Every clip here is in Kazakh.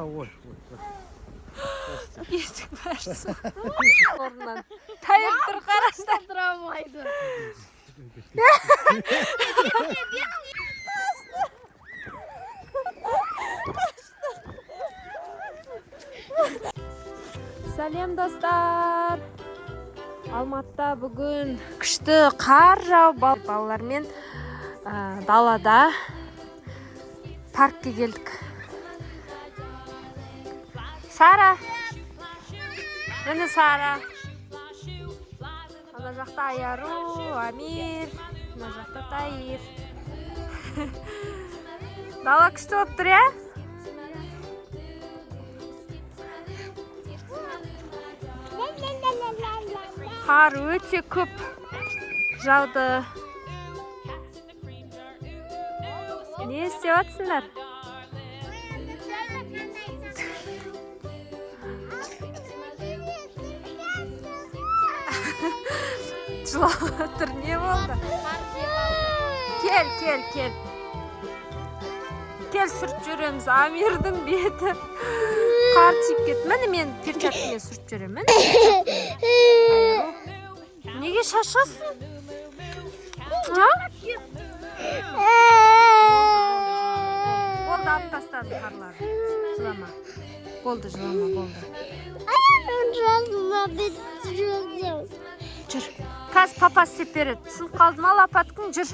Ой, ой. Есік бәрі орнынан тайып тұр, қараңдар. Тұра алмайды. Сәлем, достар! Алматыда бүгін күшті қар жауып, балалармен далада паркке келдік. Сара, міне, Сара ана жақта, Аяру, Амир мына жақта, Таир. Дала күшті болып тұр, иә. Қар өте көп жауды. Не істеп жатсыңдар? Жылап жатыр, не болды? Кел, кел, кел, кел, сүртіп жүреміз. Амирдің беті қар тиіп кетті. Міне, мен перчаткамен сүртіп жүремін, міне. Неге шашасың, а? Болды, алып тастадым қарларды. Жылама, болды, жылама, болды. Жүр, қазір папа істеп береді. Сынып қалды ма лопаткаң? Жүр,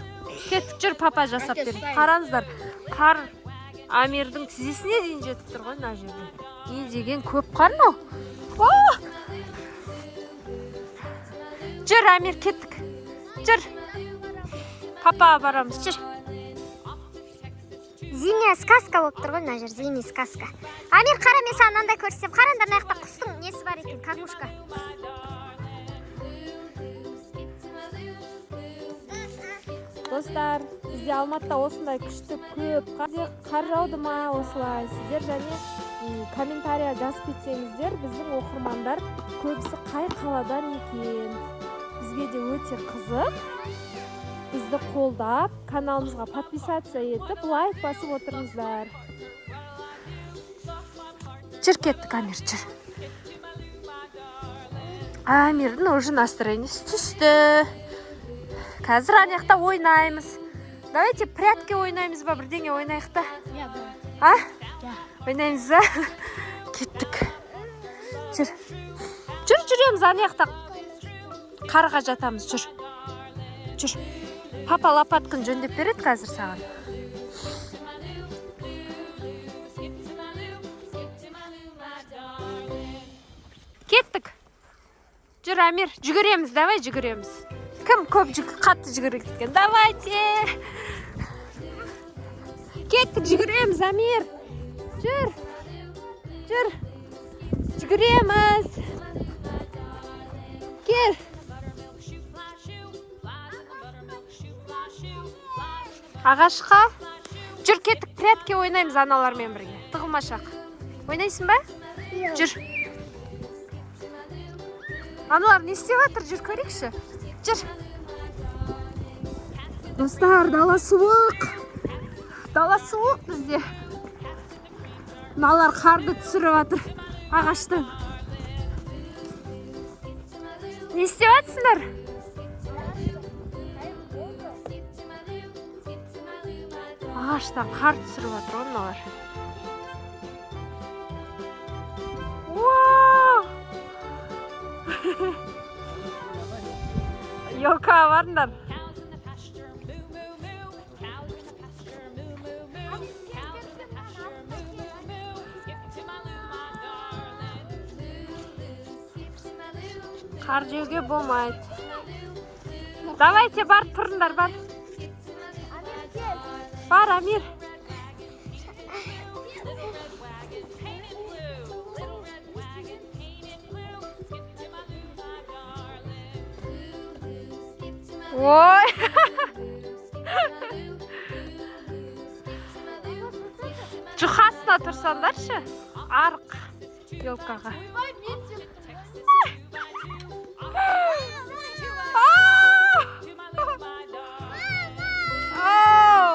кеттік, жүр, папа жасап береді. Қараңыздар, қар Амирдің тізесіне дейін жетіп тұр ғой мына жерде. Не деген көп қар мынау! О! Жүр, Амир, кеттік, жүр, папаға барамыз, жүр. Зимняя сказка болып тұр ғой мына жер, зимний сказка. Амир, қара, мен саған мынандай көрсетемін. Қараңдар, мына жақта құстың несі бар екен, кокушка. Достар, бізде Алматыда осындай күшті көп қар. Бізде қар жауды ма осылай? Сіздер және комментария жазып кетсеңіздер, біздің оқырмандар көбісі қай қаладан екен, бізге де өте қызық. Бізді қолдап, каналымызға подписаться етіп, лайк басып отырыңыздар. Жүр, кеттік, Амир, жүр. Амирдің уже настроениесі түсті. Қазір ана жақта ойнаймыз. Давайте прятки ойнаймыз ба, бірдеңе ойнайық та. Иә. А? Иә. Ойнаймыз ба? Кеттік, жүр, жүр, жүреміз. Ана жақта қарға жатамыз, жүр, жүр. Папа лопатканы жөндеп береді қазір саған. Кеттік, жүр, Амир, жүгіреміз, давай, жүгіреміз. Кім көп қатты жүгіреді екен? Давайте, кеттік, жүгіреміз. Амир, жүр, жүр, жүгіреміз, кел. Ағашқа жүр, кеттік, прятки ойнаймыз аналармен бірге. Тығылмашақ ойнайсың ба? Жүр. Аналар не істеп жатыр? Жүр, көрейікші, жүр. Достар, дала суық, дала суық бізде. Мыналар қарды түсіріп жатыр ағаштан. Не істеп жатсыңдар? Ағаштан қар түсіріп жатыр ғой мыналар. Вау! Елкаға барыңдар. Cows in the pasture, moo moo moo. Cows in the pasture, moo moo moo. Cows in the pasture, moo moo moo. Skip to my loo, my darling. Қар жеуге болмайды. Давайте, бар, тұрыңдар, бар, бар, Амир. Little red wagon painted blue. Little red wagon painted blue. Skip to my loo, my darling. Ой, жұқасына тұрсаңдаршы, арық елкаға. Ойбай, мен де. Ау! To my loo, my darling. Ау!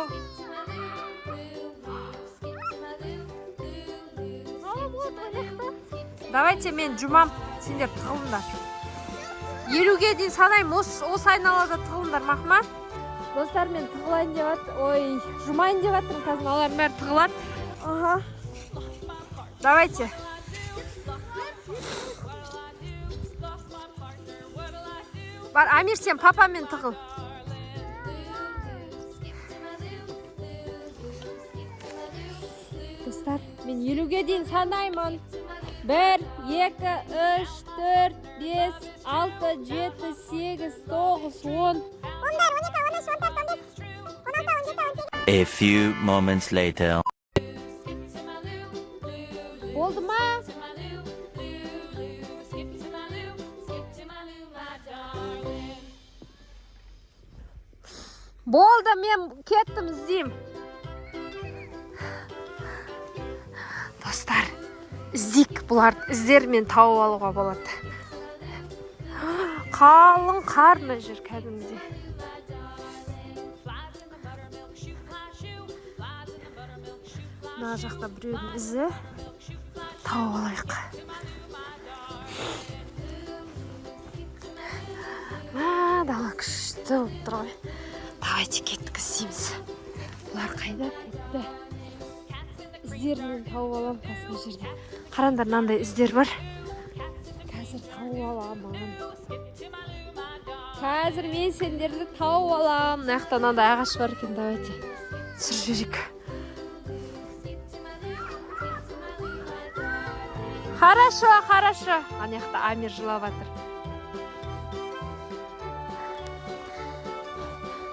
Давайте мен жұмам, сендер тығылыңдар. 50-ге дейін санаймын, осы айналада тығылыңдар, мақұл ма? Достар, мен тығылайын деп жатыр, ой, жұмайын деп жатырмын, қазір мыналардың бәрі тығылады. Ага. Давайте. Бар, Амир, сен папамен тығыл. Достар, мен 50-ге дейін санаймын. 1, 2, 3, 4, 5, 6, 7, 8, 9, 10. A few moments later. Болды ма? Skip to my loo, skip to my loo, my darling. Болды, мен кеттім, іздеймін. Достар, іздейік бұларды, іздерімен тауып алуға болады. Қалың қар мына жер кәдімгідей. Flies in the buttermilk, shoo fly shoo. Flies in the buttermilk, shoo fly Мына жақта біреудің ізі. Тауып алайық. Мә, дала күшті болып тұр ғой. Давайте кеттік, іздейміз. Бұлар қайда кетті? Іздерінен тауып аламын қазір мына жерде. Қараңдар, мынандай іздер бар. Қазір тауып аламын. Қазір мен сендерді тауып аламын. Мына жақта мынандай ағаш бар екен, давайте. Түсіріп жіберейік. Хорошо, хорошо. Ана жақта Амир жылап жатыр.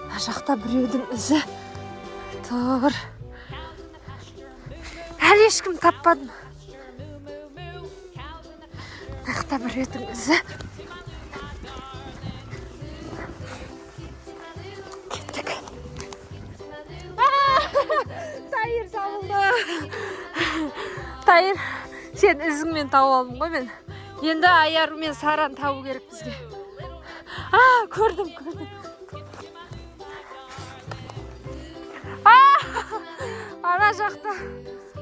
Мына жақта біреудің ізі тұр. Әлі ешкім таппадым. Мына жақта біреудің ізі. Кеттік. Тайыр табылды. Тайыр, сен ізіңмен тауып алдым ғой мен. Енді Аяру мен Сараны табу керек бізге. А, көрдім, көрдім. А, ана жақта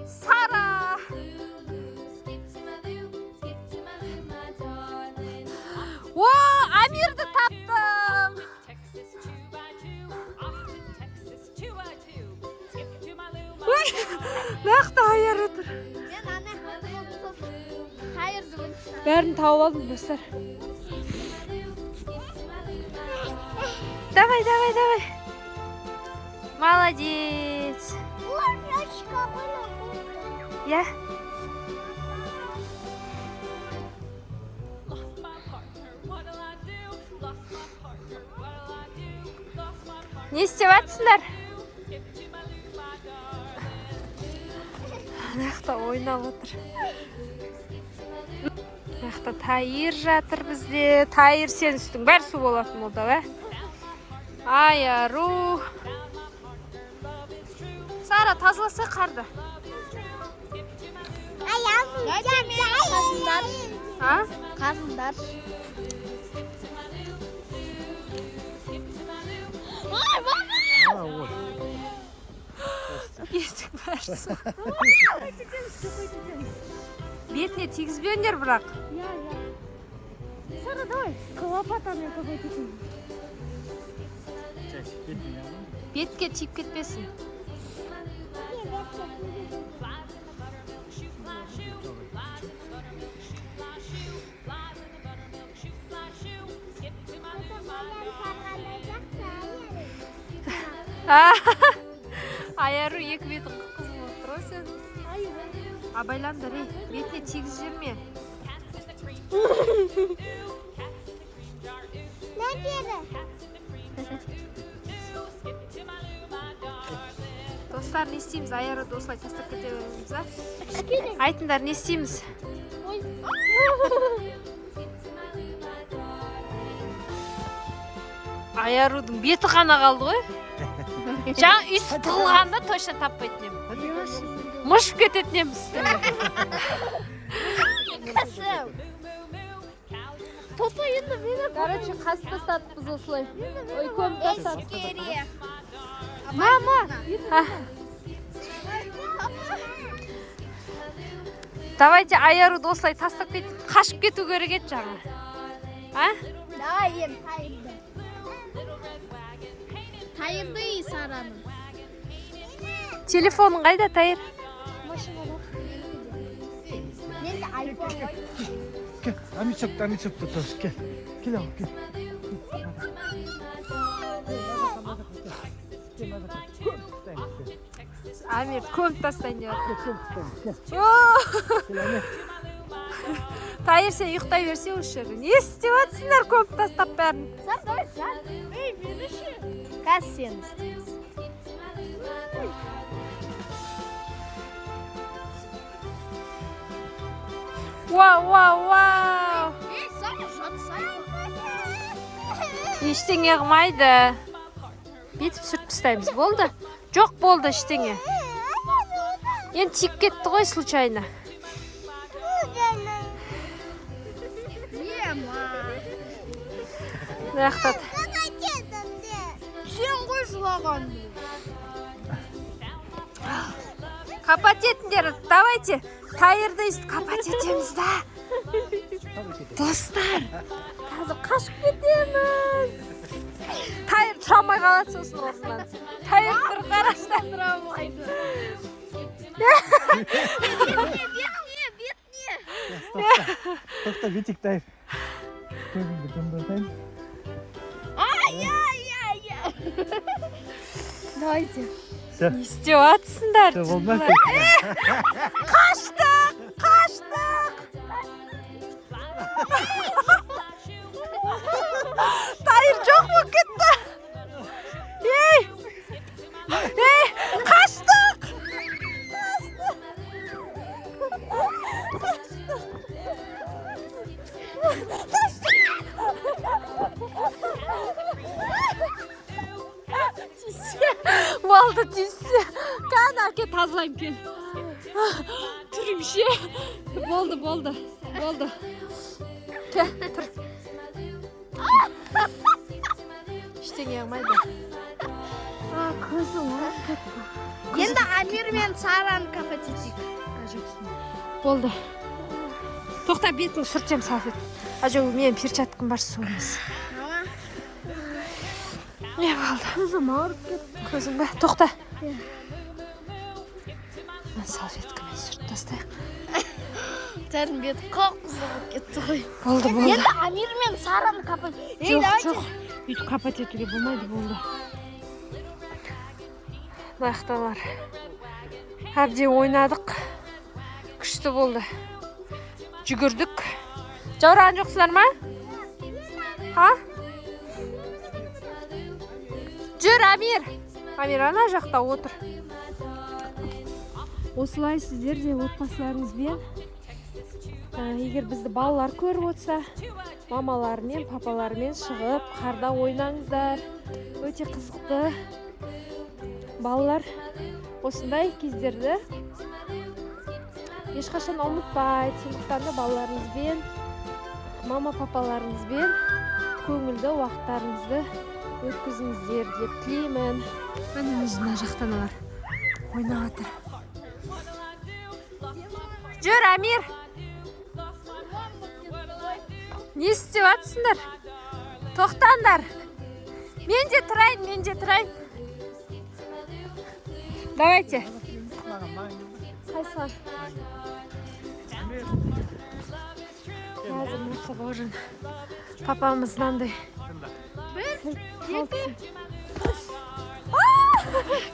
Сара. Skip to my loo, skip to my loo, my darling. О, Амирді таптым. Texas two by two, off to Texas two by two. Skip to my loo, my Ой, мына жақта Аяру тұр. Мен ана жақта сосын қайырды. Бәрін тауып алдым, достар. Давай, давай, давай. Молодец. Я. Lost my partner, what'll I do? Lost my partner, what'll I do? Lost my partner, Не істеп жатсыңдар? skip to my loo, my darling. Ана жақта ойнап отыр. Мына жақта Тайыр жатыр бізде. Тайыр, сен үстің бәрі су болатын болды, ә? Аяру. Сара, тазаласа қарды. Қазындар. А? Қазындар. Ой, мама! Бетің бәрі су. Бетіне тигізбеңдер бірақ. Иә, иә. Сара, давай. Лопатамен какой-то. Бетке тиіп кетпесін. Flies in the buttermilk, shoo fly shoo. Flies in the buttermilk, shoo fly shoo. Flies in the buttermilk, shoo fly shoo. Skip to my loo, my darling. А, Аяру, екі беті қып-қызыл болып тұр ғой сен. Абайлаңдар, ей, бетіне тигізіп жіберме. Cats in the cream jar, ooh, ooh. Cats in the cream jar, ooh, ooh. Cats in the cream jar, ooh, ooh, ooh. Skip to my loo, my darling. Достар, не істейміз? Аяруды осылай тастап кете береміз а? Айтыңдар, не істейміз? Ой. Skip to my loo, my darling. Аярудың беті ғана қалды ғой. Жаңа өйстіп тығылғанда точно таппайтын едім. Мышып кететін едім үстіне. Қасым. Moo, moo, moo. Cows in the Тоқта, енді мені. Короче, қазып тастадық біз осылай. Ой, көміп тастадық. Мама. А. Давайте Аяруды осылай тастап кетіп, қашып кету керек еді жаңа. А? Давай енді Тайырды. Тайырды и Сараны. Телефоның қайда, Тайыр? Машинада. Менде айфон ғой. Gel. Амир çöktü, Амир çöktü. Dur, gel. Gel oğlum, gel. Амир көміп тастайын деп жатыр. Gel. О! Тайыр, сен ұйықтай берсе осы жерде. Не істеп жатсыңдар көміп тастап бәрін? Сар, давай, сар. Ей, мені ше. Қазір сені істейміз. Вау, вау, вау! Ей, Сара, жатсай. Ештеңе қылмайды. Бүйтіп сүртіп тастаймыз. Болды. Жоқ, болды ештеңе. Енді тиіп кетті ғой случайно. Ема. Мына жақта Сен ғой жылаған. Копать етіңдер. Давайте. Тайырды өйстіп копать етеміз да. Достар, қазір қашып кетеміз. Тайыр тұра алмай қалады сосын орнынан. Тайыр, тұр, қарашы. Тұра алмайды. Бетіне, бетіне. Тоқта, бүйтейік, Тайыр. Көзіңді жұмдыртайын. Ай, ай, ай, ай. Давайте. Все. Не істеп жатсыңдар? Все, болды ма? Қаштық! Қаштық! Тайыр жоқ болып кетті. Ей! Ей, қаштық! Тисе, малды тисе. Кәне, әке, тазалаймын, кел. Түрің ше. Болды, болды, болды. Кел, тұр. Ештеңе қылмайды. А, көзім ауырып кетті. Енді Амир мен Сараны копать етейік. Болды. Тоқта, бетін сүртем салфет. А жоқ, менің перчаткам бар, су емес. Не болды? Көзім ауырып кетті. Көзің ба? Тоқта. Мына салфеткамен сүртіп тастайық. Тәрін беті қып-қызыл болып кетті ғой. Болды, болды. Енді Амир мен Сараны копать. Ей, Жоқ, давайте. жоқ. Өйтіп копать етуге болмайды, болды. Мына жақталар. Әбден ойнадық. Күшті болды. Жүгірдік. Жаураған жоқсыңдар ма? А? Жүр, Амир. Амир ана жақта отыр. Осылай сіздер де отбасыларыңызбен, егер бізді балалар көріп отырса, мамаларымен, папаларымен шығып қарда ойнаңыздар. Өте қызықты. Балалар осындай кездерді ешқашан ұмытпайды. Сондықтан да балаларыңызбен, мама папаларыңызбен көңілді уақыттарыңызды өткізіңіздер деп тілеймін. Міне, мына жақтан олар ойнап жатыр. Жүр, Амир. Не істеп жатсыңдар? Тоқтаңдар. Мен де тұрайын, мен де тұрайын. Давайте. Қайсыға? Қазір мына Бауыржан папамыз мынандай. Бір, екі, үш.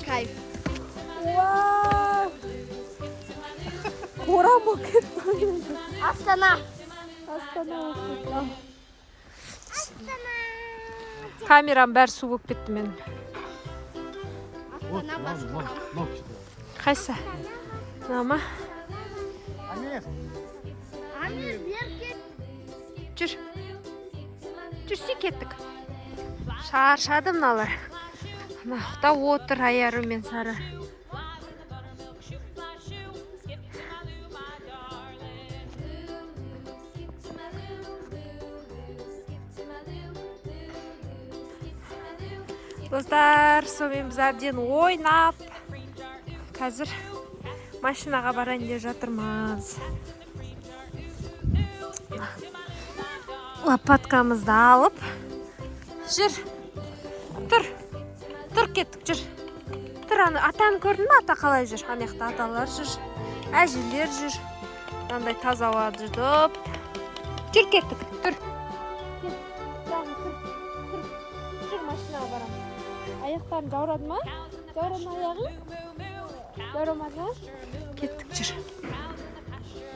Кайф. Вау! Боран болып кетті ғой енді. Астана. Астана болып кетті. Ал. Камерам бәрі су болып кетті менің. Астана басқа. Қайсы? Мына ма? Амир. Амир, бері кел. Жүр. Жүрсе, кеттік. Шаршады мыналар. Мына жақта отыр Аяру мен Сара. Достар, сонымен біз әбден ойнап, қазір Машинаға барайын деп жатырмыз. Лопаткамызды алып. Жүр. Тұр. Тұр, кеттік, жүр. Тұр, ана атаны көрдің бе? Ата қалай жүр? Ана жақта аталар жүр. Әжелер жүр. Мынандай таза ауа жұтып. Жүр, кеттік. Тұр. Кел. Жағын, тұр. Тұр. Жүр, машинаға барамыз. Аяқтарың жаурады ма? Жаурады ма аяғың? Жаурамады ма? Кеттік, жүр.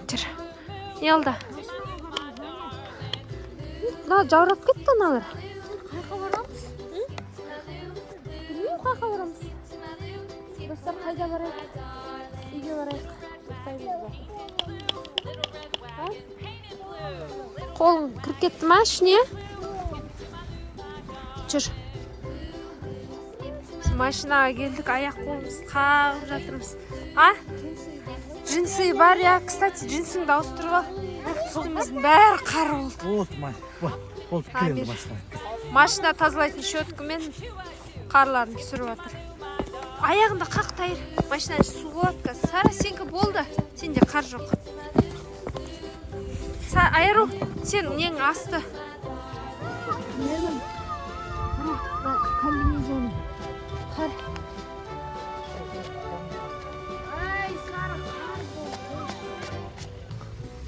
Жүр. Не алды? Мына жаурап кетті аналар. Қайқа барамыз? Білмеймін, қайқа барамыз. Достар, қайда барайық? Үйге барайық. Ұйықтаймыз ба? А? Қолың кіріп кетті ма ішіне? Жүр. Біз машинаға келдік, аяқ қолымызды қағып жатырмыз. А? Джинсы бар, иә. Кстати, джинсыңды ауыстырып ал. Үстіміздің бәрі қар болды. Болды, май. Болды, кір енді Амир. машина. Машина тазалайтын щеткамен қарларын түсіріп жатыр. Аяғында қақ, Тайыр. Машинаның іші су болады қазір. Сара, сенікі болды. Сенде қар жоқ. Айру, сен нең асты? Қара, комбинезон. Қар. Ай, Сара, қар болды.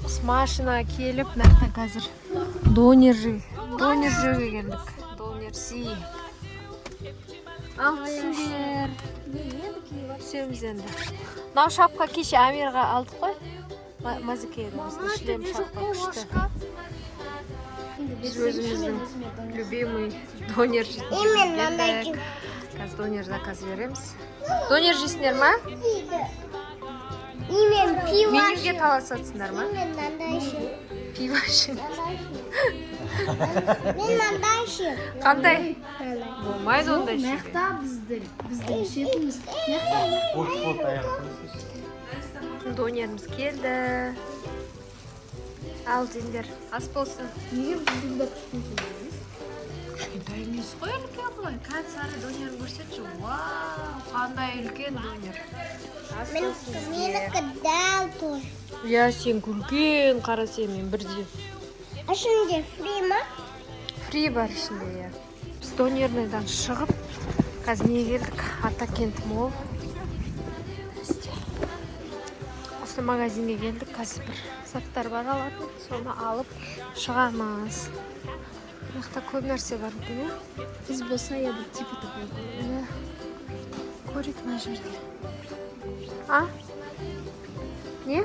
Біз машинаға келіп, мына жақта қазір донер жеуге келдік. Донер си. Ал, түсіңдер. Түсеміз енді. Мынау шапка кеше Амирға алдық қой. Мазеке шлем, шапка күшті. Біз өзіміздің любимый донер жейтін жерге келдік. Қазір донер заказ береміз. Донер жейсіңдер ма? Мен пиво. Менюге таласатсыңдар ма? Мен мынандай ішемін. Пиво ішемін. Мен мынандай ішемін. Қандай? Болмайды ондай ішуге. Мына біздің ішетініміз. Болды, болды, аяқ. Донеріміз келді. Ал, жеңдер, ас болсын. Неге біздің кішкентай емес? Кішкентай емес қой, үлкен ғой. Кән, Сара, донерін көрсетші. Вау, қандай үлкен донер! Ас болсын сізге. Менікі дәл тоже. Иә, сенікі үлкен, қара, сенімен бірдей. Ішінде фри ма? Фри бар ішінде, иә. Біз донерныйдан шығып, қазір не келдік? Атакент Молл. Здрасте. Осы магазинге келдік. Қазір бір заттар бар алатын, соны алып шығамыз. Мына жақта көп нәрсе бар екен, иә. Біз болса, я бы типа такой. Иә, көрейік мына жерде. А не?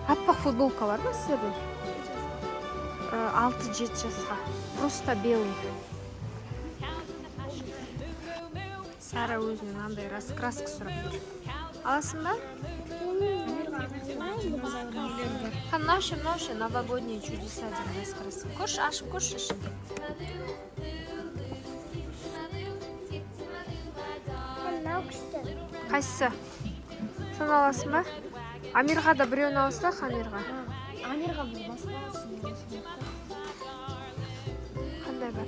Аппақ футболка бар ма сіздерде? 6-7 жасқа, просто белый. Сара өзіне мынандай раскраска сұрап тұр. Аласың ба? А мынау ше, мынау ше, новогодние чудеса деген раскраска. Көрші, ашып көрші ішінде. Мынау күшті. Қайсысы? Соны аласың ба? Амирға да біреуін алсақ, Амирға. Амирға біз басқа. Қандай бар?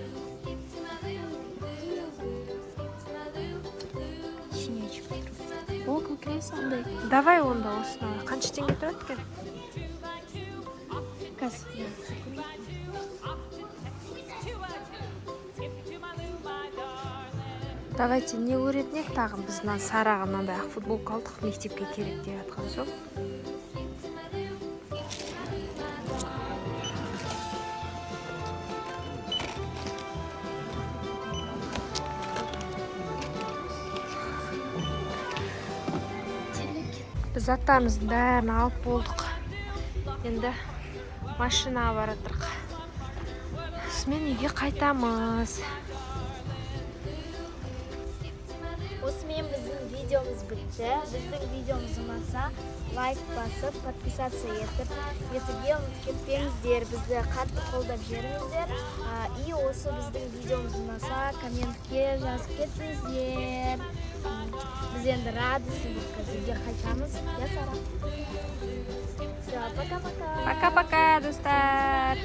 Ішіне ашып тұр. О, как раз андай. Давай онда осыны алайық. Қанша теңге тұрады екен? Қазір. Давайте, не көретін едік тағы? Біз мына Сараға мынандай ақ футболка алдық, мектепке керек деп жатқан соң. Біз заттарымыздың бәрін алып болдық, енді машинаға бара жатырық, сонымен үйге қайтамыз. Осымен біздің видеомыз бітті. Біздің видеомыз ұнаса, лайк басып, подписаться етуге ұмытып кетпеңіздер. Бізді қатты қолдап жіберіңіздер. И осы біздің видеомыз ұнаса, комментке жазып кетіңіздер. Біз енді радостный болып қазір үйге қайтамыз. Иә, Сара? Все, пока-пока. Пока пока, достар.